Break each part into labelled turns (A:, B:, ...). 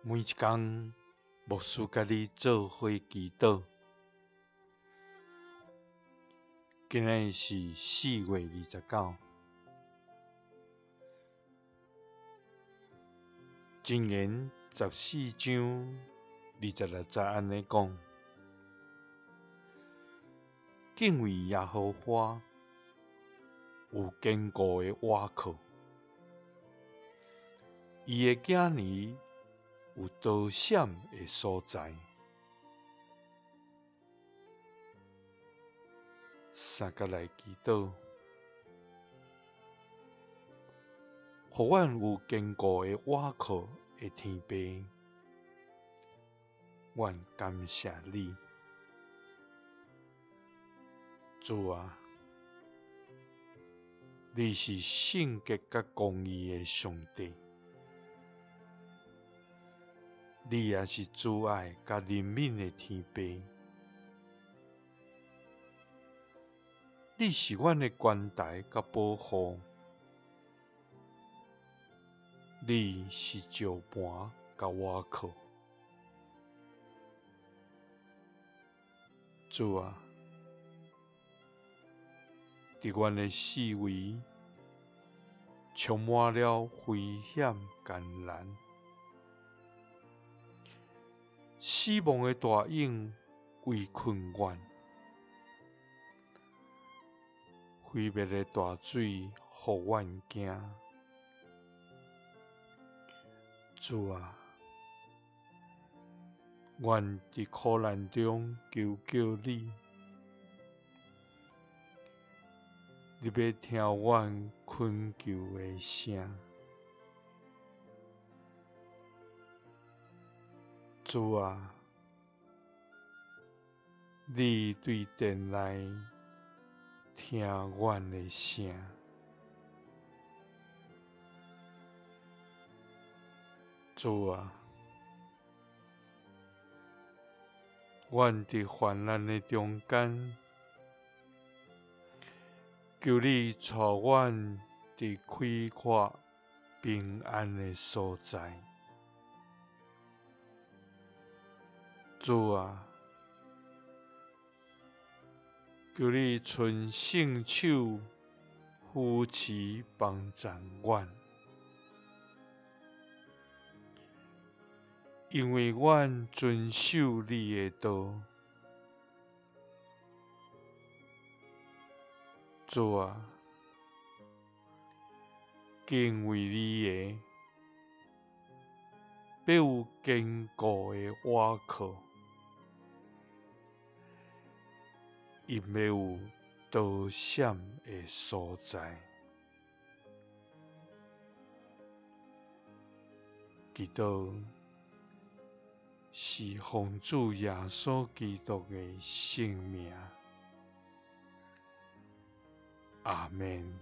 A: 每一工，牧師佮你做伙祈禱。今仔日是4月29，箴言14章26節按呢講：敬畏耶和華有堅固的倚靠，伊的子兒有逃閃的所在。三佮來祈禱，予阮有堅固的倚靠的天父，阮感謝你，主啊，你是聖潔佮公義的上帝。你也是慈愛佮憐憫的天父，你是阮的關台佮保護，你是石磐佮倚靠。主啊，佇阮的四圍充滿了危險艱難。死亡的大影圍困阮，毀滅的大水予阮驚。主啊，阮佇苦難中求叫你，你欲聽阮懇求的聲。主啊，你對殿內聽阮的聲。主啊，阮佇患難的中間，求你帶阮佇開闊平安的所在。主啊，求你伸聖手扶持幫贊阮，因為阮遵守你的道。主啊，敬畏你的，欲有堅固的倚靠，𪜶欲有逃閃的所在。祈禱是奉主耶穌基督的聖名。阿們。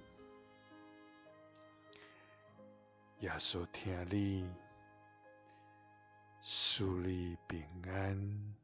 A: 耶穌疼你，賜你平安。